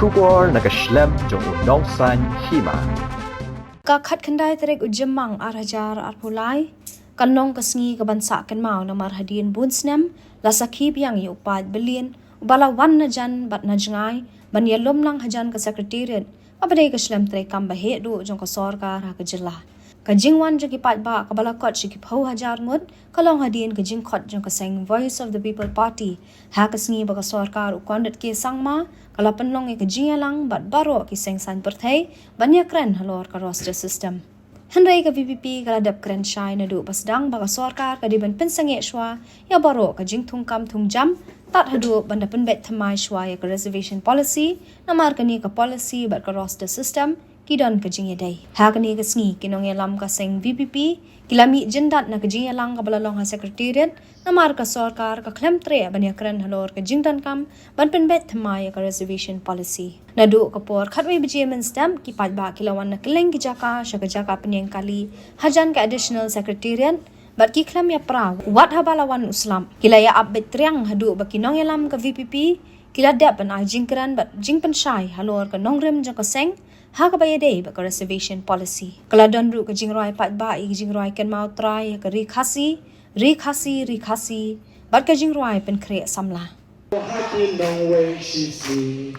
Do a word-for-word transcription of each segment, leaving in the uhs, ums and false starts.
Khubor na ka shlem jong u nongsan hima. Ka khatkhyndai tarik u Jymmang ar hajar arphew lai kan long ka sngi kaban sah kynmaw namar hadien bun snem la sakhi biang ïa u paid Berlin uba la wan na jan bad na jngai ban ïalum lang hajan ka Secretariat, kaba dei ka shlem treikam ba heh duh jong ka sorkar ha ka jylla. Ka jingwan jong ki paidbah kaba la kot sha ki phew hajar ngut ka long hadien ka jingkhot jong ka seng Voice of the People Party ha ka sngi ba ka sorkar u Conrad K Sangma ka la pynlong ïa ka jingïalang bad baroh ki seng saiñ pyrthei ban ïakren halor ka roster system. Hynrei ka VPP ka la dep kren shai naduh ba sdang ba ka sorkar ka dei ban pynsangeh shuwa ïa baroh ka jingthungkam thungjam tad haduh ban da pynbeit thymmai shuwa ïa ka reservation policy, namar kane ka policy bad ka roster system ki don ka jingïadei. Ha kane ka sngi ki nongïalam ka seng VPP ki la mih jyndat na ka jingïalang kaba la long ha Secretariat, namar ka sorkar ka khlem treh ban ïakren halor ka jingdonkam ban pynbeit thymmai ïa ka reservation policy. Naduh ka por khatwei baje mynstep ki paidbah ki la wan na kylleng ki jaka sha ka jaka pynïeng kali hajan ka Additional Secretariat bad ki khlem ïapra wat haba la wan u slap. Ki la ïa ap beit triang haduh ba ki nongïalam ka VPP ki la dep ban ai jingkren bad jingpynshai halor ka nongrim jong ka seng ha kaba ïadei bad ka reservation policy. Ka la don ruh ka jingrwai paidbah ïa ka jingrwai kynmaw trai ha ka Ri Khasi, Ri Khasi, Ri Khasi bad ka jingrwai pynkhreh samla. Ha ki nongwei shisngi.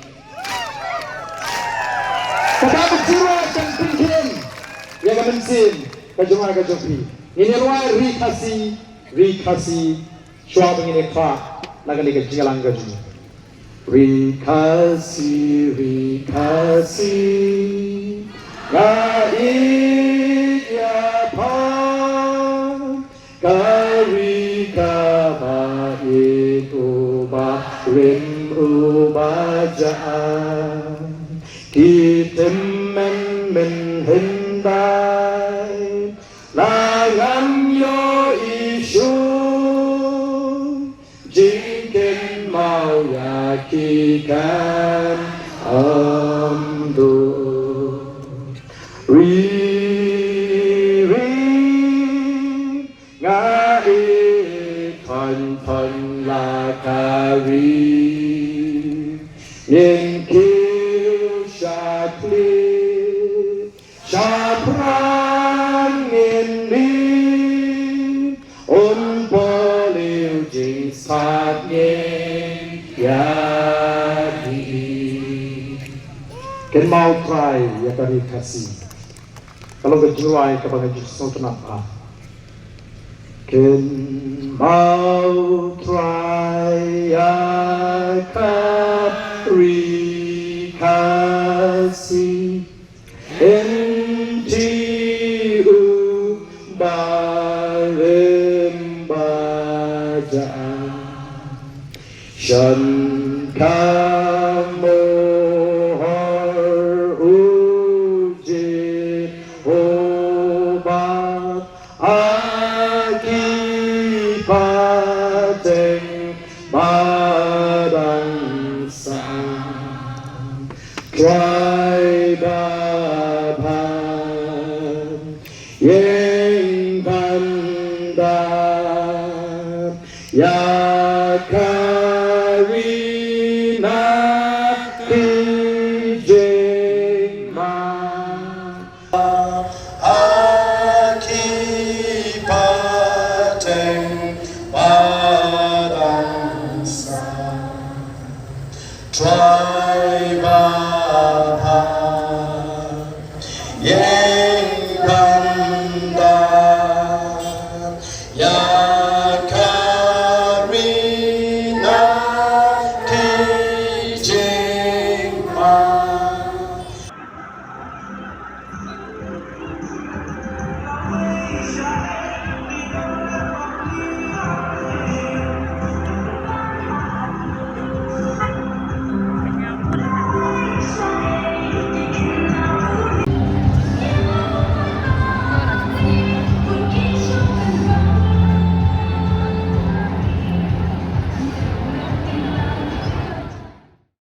Kata ka jingrwai kan pynkhih ïa ka mynsiem ka jingrwai ka jong phi. Ngin ïa rwai Ri Khasi, Ri Khasi, shuwa ba ngin ïa khlad na kane ka jingïalang ka jong ngi. Ri Khasi, Ri Khasi, nga ïeit ïa pha. Ka ri kaba ïeit, uba rim uba jah, ki tymmen mynhyndai la ngan ïohi shuh. Jingkynmaw ïa ki kan ym duh. Ri, ri, nga ïeit khun khun la ka ri. Ngin kiew sha khlieh, shaphrang ngin mih, un pynlong jingsngewsih ïa ngi. Kynmaw Trai ïa ka Ri Khasi. Ka long ka jingrwai kaba nga ju sngewtynnat bha. Kynmaw Trai ïa ka Ri Khasi. Hynrei u ba rim ba jah, shan ka mohor u Jehobah, ha ki pateng ba dang sah. Trai ba bha, ïeng ban da ïa ka ri na ki jingma. Ha ki pateng ba dang sah. Trai ba